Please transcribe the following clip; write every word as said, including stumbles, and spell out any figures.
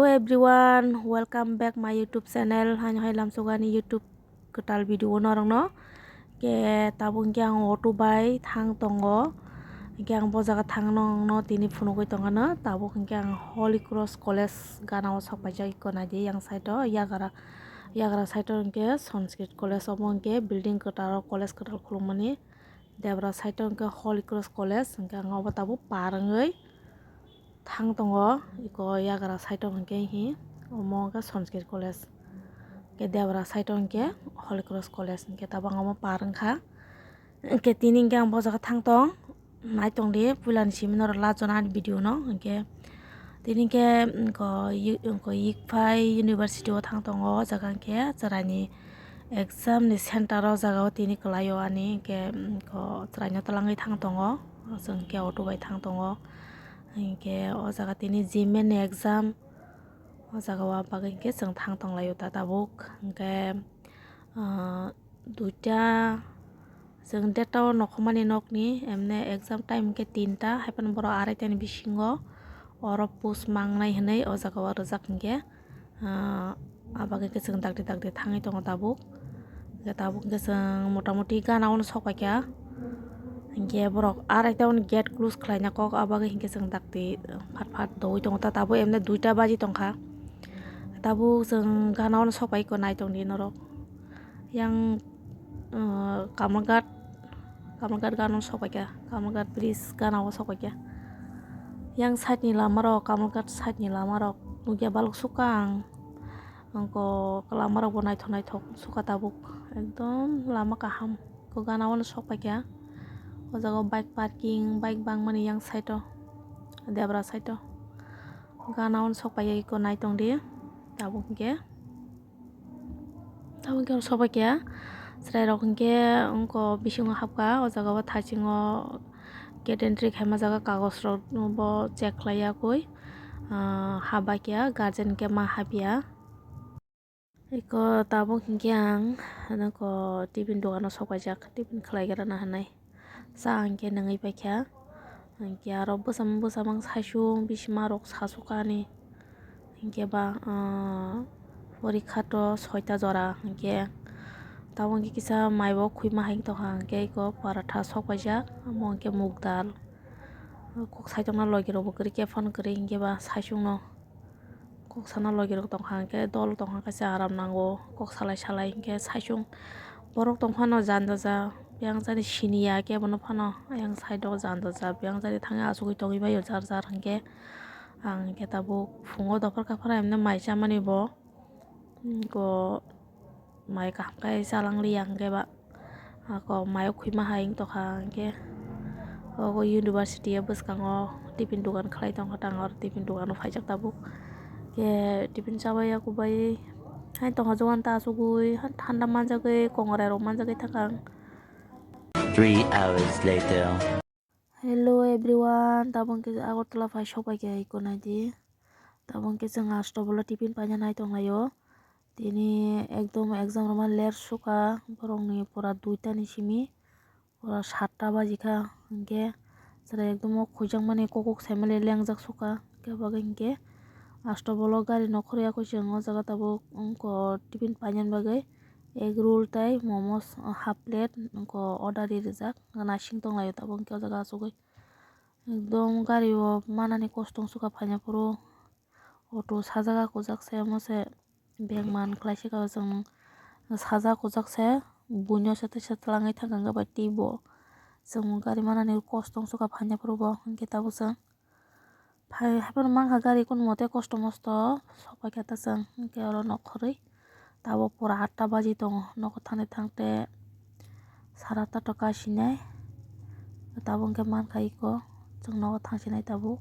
Hello everyone, welcome back my YouTube channel. Haino hai lamsogani YouTube kwtal video norokno. Ke tabuk hwnkhe ang auto bai thang tongo. Hwnkhe ang bo jaga thangno tini phunugwi tongkha no. Tabuk hwnkhe ang Holy Cross College gana o sok paijak ikko naidi yang side o yagra, yagra side o hwnkhe Sanskrit College, obo hwnkhe building kwtal o college kwtal khulukmani. Debra side o hwnkhe Holy Cross College, hwnkhe ang obo tabuk par wngwi thang tongo, iko yagra side o hwnkhe hi, omo hwnkhe Sanskrit College, hwnkhe debra side o hwnkhe Holy Cross College, hwnkhe tabuk ang omo par wngkha. Hwnkhe tini hwnkhe ang bo jaga thang tong, nai tongdi, puilani simi norok last jona ani video no, hwnkhe tini hwnkhe, hwnkhe, hwnkhe Ikphai University o thang tongo, o jaga hwnkhe chwraini exam ni center o jaga o tini kwlai o ani, hwnkhe, hwnkhe chwraino twlangwi thang tongo, chwng hwnkhe auto bai thang tongo, hwnkhe o jaga tini G M A ni exam, o jaga o, ah bagwi hwnkhe chwng thang tong lai o ta tabuk, hwnkhe, ah, duita, chwng data o nokhormani nokni, emne exam time hwnkhe tinta, haiphano borok araitani bisingo oro post mangnai hinwi o jaga o rwjak hwnkhe, ah, abagwi khe chwng dakti dakti thangwi tongo tabuk. Hwnkhe tabuk hwnkhe chwng motamuti gana o sok paikha, hwnkhe borok araita o gate close khlaina kok, abagwi hwnkhe chwng dakti phat phat dogwi tongo ta tabuk, emne duita baji tongkha. Tabuk chwng gana o sok paikha, nai tongdi norok. Yang, uh, Kamalghat, Kamalghat gana o sok paikha, Kamalghat bridge gana o sok paikha. Yang side ni lama rok, Kamalghat side ni lama rok nukya balok sukha ang. Ang ko lama rok bo naithok naithok sukha tabuk, ekdom lama kaham. Ko gana o sok paikha. O jaga o bike parking, bike bangmani yang side o, debra side o. Gana o sok paikha, iko nai tongdi. Tabuk hwnkhe. Tabuk hwnkhe oro sok paikha. Chwrairok hwnkhe wngkha bisingo hapkha. O jaga o thaisingo gate entry khaima jaga kagoj rok bo check khlai yakwi, ah, hap baikha, guardian hwnkhe ma hapya. Eko tabuk hwnkhe ang nokho tiffin dogano sok paijak, tiffin khlai gra na hinwi. Cha hwnkhe nungwi paikha. Hwnkhe aro bwsam bwsam ang saichung bisima rok sasukani. Hwnkhe ba, ah, porikha to soita jora hwnkhe. Tabuk hwnkhe kisa maibo khwima hai tongkha, hwnkhe eko paratha sok paijak, omo hwnkhe mug dal. Kok saichung no logi rokbo kwrwi khe phone kwrwi hwnkhe ba saichung no. Kok sana logi rok tongkha hwnkhe dol tongkha khe se aram nango, kok salai salai hwnkhe saichung borok tongphano janja ja, biyang jani siniya kebono phano ayang side o janja ja, biyang jani thangwi achugwi tongwi baio jar jar hwnkhe. Ang hwnkhe tabuk phungo dophar kaphar emne mai chamani bo, go mai kaham khe chalang liya hwnkhe ba. Ako mayo khwima hai wng tongkha hwnkhe, obo university o bwskango tiffin dogan khlai tongkha, tang oro tiffin dogano phaijak tabuk. Khe tiffin chabai yakubai hai tongkha, jogan ta achugwi thanda manjagwi, kongrai rok manjagwi thangkha ang. Three hours later. Hello everyone, tabuk hwnkhe Agartala phai sok paikha iko naidi. Tabuk hwnkhe chwng Ashtabala tiffin paina nai tonglaio. Tini ekdom exam rwma ler sukha, borokni pura duita ni simi pura satta bajikha, hwnkhe chwrai ekdom o khwijakmani kok kok saimali lengjak sukha, hwnkhe bagwi hwnkhe Ashtabala gari nokhorwi yakwi chwng o jaga tabuk wngkha tiffin painani bagwi. Egg roll tei momos half plate wngkha order ri rijak, naising tonglaio tabuk hwnkhe o jaga achugwi. Ekdom gari o manani kosto wng sukha phaina phuru, auto sajak akujak se omo se bag man khlai se sajak akujak se buino se teisa twlangwi thangkha hwnkhe bai twi bo chwng gari manani kosto wng sukha phaina phuru bo hwnkhe tabuk chwng. Phai haiphano mankha gari, kun mote kosto mosto sok paikha ta chwng, hwnkhe oro nokhorwi tabuk pura atta baji tongo, nogo thangni thangte sara atta to kasinai, tabuk hwnkhe mankha iko chwng nogo thangsinai tabuk.